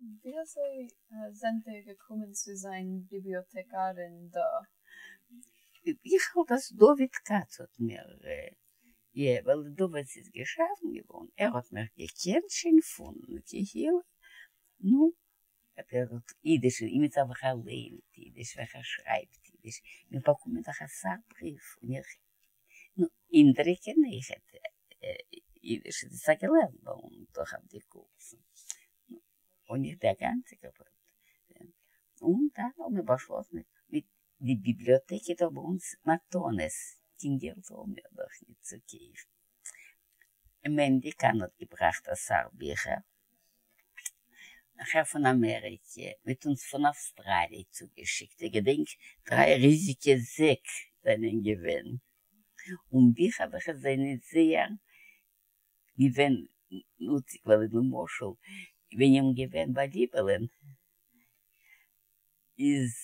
ווי אזוי זענט איר געקומען צו זיין ביבליאטעקארין דא? איך האלט אז דוד כץ האט מיר, יא, ווייל דוד איז געשאפן געווארן, ער האט מיך געקענט שוין פון קהילה, נו, האט ער געזאגט אידיש, אימיצער וועלכער לייענט אידיש, וועלכער שרייבט אידיש, מיר באקומען דאך אסאך בריוו, און איך, נו, אינדרע קען אויכעט אידיש, זי האט געלערנט ביי אונז דאך אויף די קורסן, און איך דער גאנצער און דאן האבן מיר באשלאסן מיט די ביבליאטעק איז דאך ביי אונז מתנות, קיין געלט האבן מיר דאך ניט צו קויפן. מענדי קאהן האט געבראכט אסאך ביכער, נאכער פון אמעריקע, מ'האט אונז פון אויסטראליע צוגעשיקט, איך געדענק דריי ריזיגע זעק זענען געווען, און ביכער וועלכע זענען זייער געווען נוציג, ווייל למשל ווען איך בין געווען ביי ליבעלען איז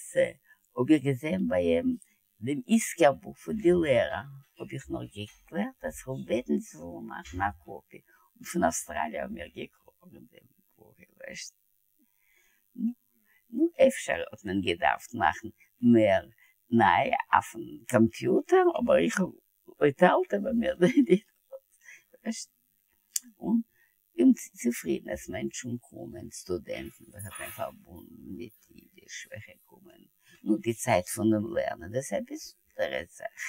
האב איך געזען ביי אים דעם יזכור בוך פון די לערער, האב איך נאך געקלערט אז כ'וועל בעטן זיי זאלן מאכן א קאפי, און פון אויסטראליע האבן מיר געקראגן דעם בוך, ווייסט. נו, אפשר האט מען געדארפט מאכן מער נייע אויפן קאמפיוטער, אבער איך האב לויט אלטע ביי מיר די ווייסט. און בין צופרידן אז מענטשן קומען, סטודענטן וועלכע זענען פארבונדן מיט אידיש וועלכע קומען, נו, די צייט פונעם לערנען, דאס איז א באזונדערע זאך.